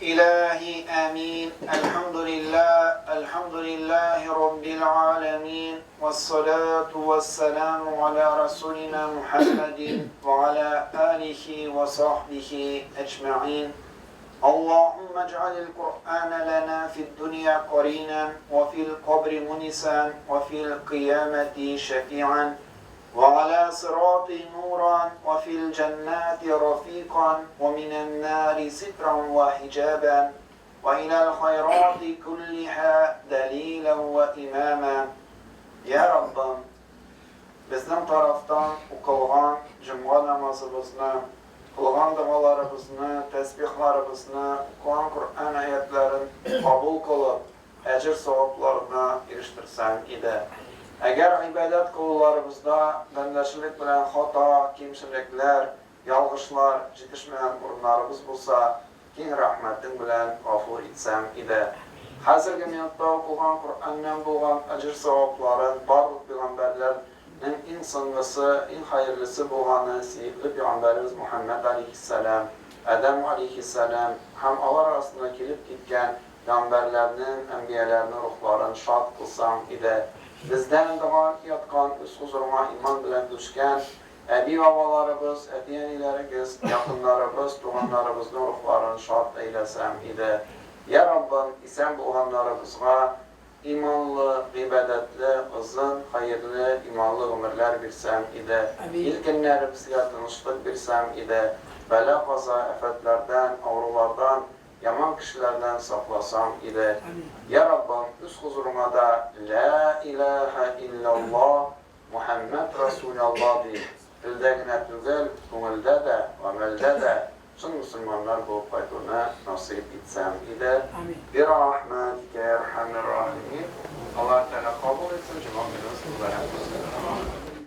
Илаһи амин. Әлхәмдүлилләһ, әлхәмдүлилләһи раббил галәмин, вәссалату вәссәламу галә расулина Мухәммәдин вә галә алихи вә сахбихи әҗмәгыйн. Аллаһуммә иҗгалил Куръәнә ләнә фид-дөнья каринән вә фил кабри мунисан вә фил кыямәти шәфиан. وعلى صراط نورا وفي الجنات رفيقا ومن النار سترا وحجابا وإلى الخيرات كلها دليلا وإماما يا Раббым, безнең тарафтан укылган җомга намазыбызны, кылган догаларыбызны, тәсбихларыбызны, укыган Коръән аятларын кабул кылып, әҗер-савапларына ирештерсәң иде. Әгәр гыйбадәт кылуларыбызда бәндәчелек белән хата, кимчелекләр, ялгышлар, җитешмәгән урыннарыбыз булса, киң рәхмәтең белән гафу итсәң иде. Хәзерге минутта укылган Коръәннән булган әҗер-савапларын барлык пигамбәрләрнең иң соңгысы, иң хәерлесе булганы сөекле пигамбәребез Мухәммәд алейһиссәлам, Адәм алейһиссәлам һәм алар арасында килеп киткән Пәйгамбәрләрнең, әнбияләрнең рухларын шат кылсаң иде. Бездән дога яткан, үз хозурыңа иман белән күчкән әби-бабаларыбыз, әти-әниләрегез, якыннарыбыз, туганнарыбызның рухларын шат әйләсәң иде. Йә Раббым, исән булганнарыбызга иманлы, гыйбадәтле, озын, хәерле, иманлы гомерләр бирсәң иде. Ил-көннәребезгә тынычлык бирсәң иде. Бәла-каза, афәтләрдән, авырулардан Яман кешеләрдән сакласаң иде. Йә Раббым, үз хозурыңа да Лә иләһә илляллаһ, Мухәммәд Расүлаллаһ дип, телдә генә түгел, күңелдә дә, гамәлдә дә чын мөселманнар булып кайтуны насыйп итсәң иде. Бирахмәтикә йә әрхәмер рахимин. Аллаһ Тәгалә кабул итсен, җомга көнебез мөбарәк булсын.